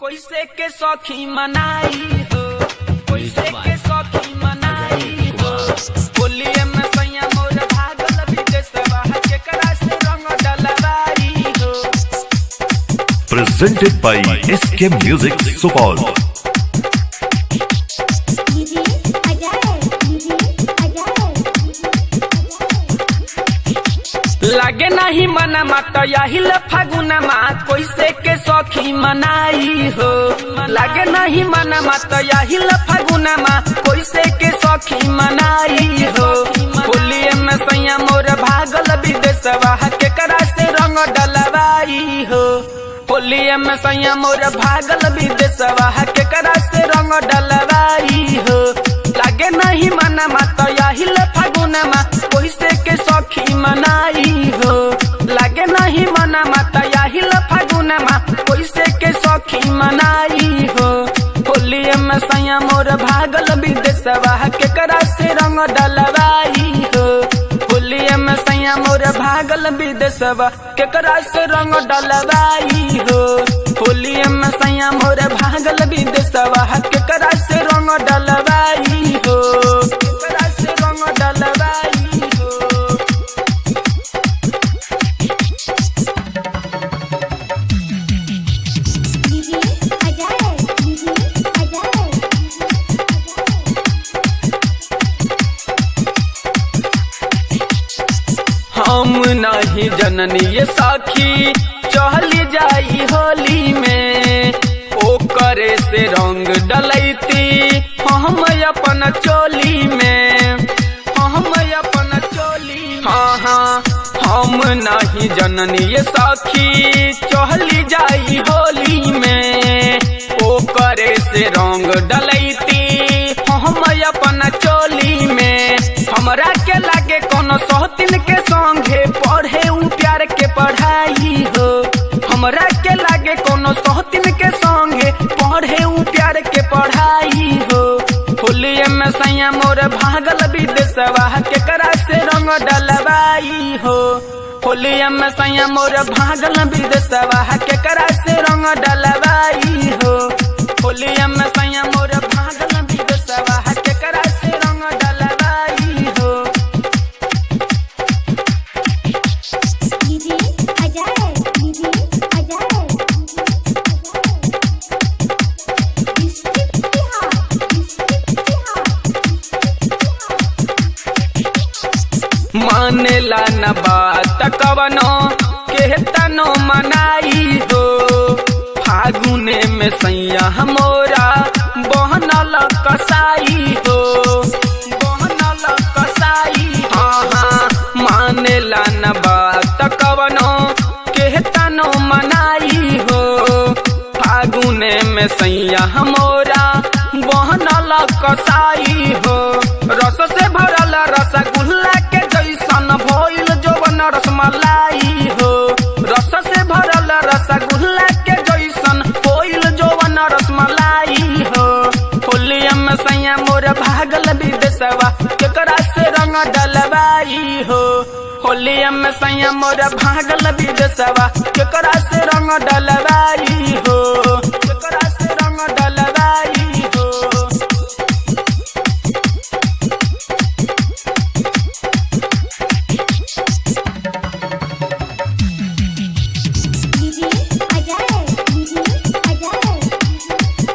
कैसे के सखी मनाई हो, कैसे के सखी मनाई हो। होलिये में सैया मोर भागल विदेशवा, केकरा से रंग डलवाई हो। Presented by SK Music Supal. DJ Ajay, DJ Ajay. लागे नहीं मना मत यही फागुनमा, कैसे के सखी मनाई हो। लागे नहीं मना मत यही फागुनमा, कैसे के सखी मनाई हो। होलिये में सैया मोर भागल विदेशवा, केकरा से रंग डलवाई हो। होलिये में सैया मोर भागल विदेशवा, केकरा से रंग डलवाई हो। लागे नहीं मना मत यही फागुनमा, कैसे के सखी मनाई हो। लागे नहीं मना मत यही फागुनमा, कैसे के सखी मनाई हो। होलिये में सैया मोर भागल विदेशवा, केकरा से रंग डलवाई हो। होलिये में सैया मोर भागल विदेशवा, केकरा से रंग डलवाई हो। होलिये में सैया मोर भागल विदेशवा, केकरा से रंग डलवाई हो। केकरा से रंग डलवाई हो। DJ Ajay, DJ Ajay. हम नहीं जननी ये सखी चहल जाई होली में, ओ करे से रंग डलैती हम अपन चोली में, हम अपन चोली। हाँ हाँ, हम नहीं जननी ये सखी चहल जाई होली में, ओ करे से रंग डलैती हम अपन चोली में। हमरा के लागे कोनो सोहतिन के संगे पढ़े उ प्यार के पढ़ाई हो। हमरा के लागे कोनो सोहतिन के संगे पढ़े उ प्यार के पढ़ाई हो। होलिये में सैया मोर भागल विदेशवा, केकरा से रंग डलवाई हो। होलिये में सैया मोर भागल विदेशवा, केकरा से रंग डलवाई हो। होलिये में सैया मोर भागल विदेशवा, केकरा से रंग डलवाई हो। DJ Ajay, DJ Ajay. District Bihar, District Bihar. मानेला न बात कवनो के तनो मनाई हो। फागुने में सैया मोरा बहनल कसाई हो, बहनल कसाई। हाँ हाँ, मानेला न बात कवनो के तनो मनाई हो। फागुने में सैया मोरा बहनल कसाई हो। रस से भरल रसगुल्ला के जैसन भइल जोवन रसमलाई हो। रस से भरल रसगुल्ला के जैसन भइल जोवन रसमलाई हो। होलिया में सैया मोर भागल विदेशवा, केकरा से रंग डलवाई हो। होलिया में सैया मोर भागल विदेशवा, केकरा से रंग डलवाई हो। केकरा से रंग डलवाई हो। DJ Ajay, DJ Ajay.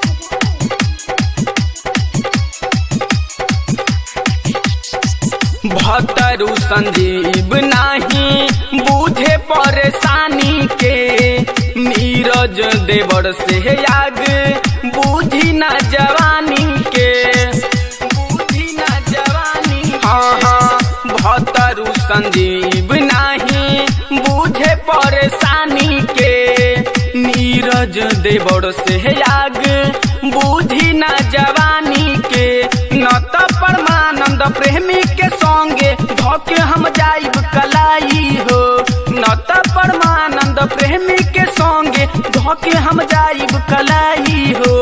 भतरु Sanjeev नाही बूझे परेशानी के, नीरज देवर से आग बूझी ना जवानी के, बूझी ना जवानी। हाँ हाँ, भतरु संजीव नाही बूझे परेशानी के, नीरज देवर से आग बूझी ना जवानी के। न त परमानंद प्रेमी के संगे धोके हम जाइब कलाई हो। न त परमानंद प्रेमी के संगे धोके हम जाइब कलाई हो।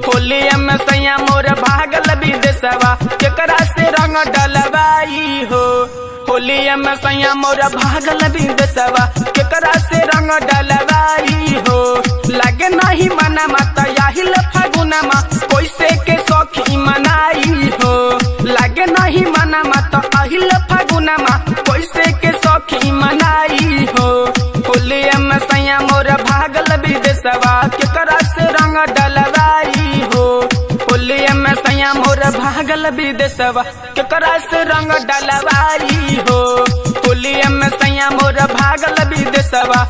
होलिया में सैया मोर भागल विदेशवा, केकरा से रंग डलवाई हो। होलिया में सैया मोर भागल विदेशवा, केकरा से रंग डलवाई हो। लागे नहीं मना मत भागल विदेशवा, केकरा से रंग डलवाई हो। होलिया में सैया मोर भागल विदेशवा,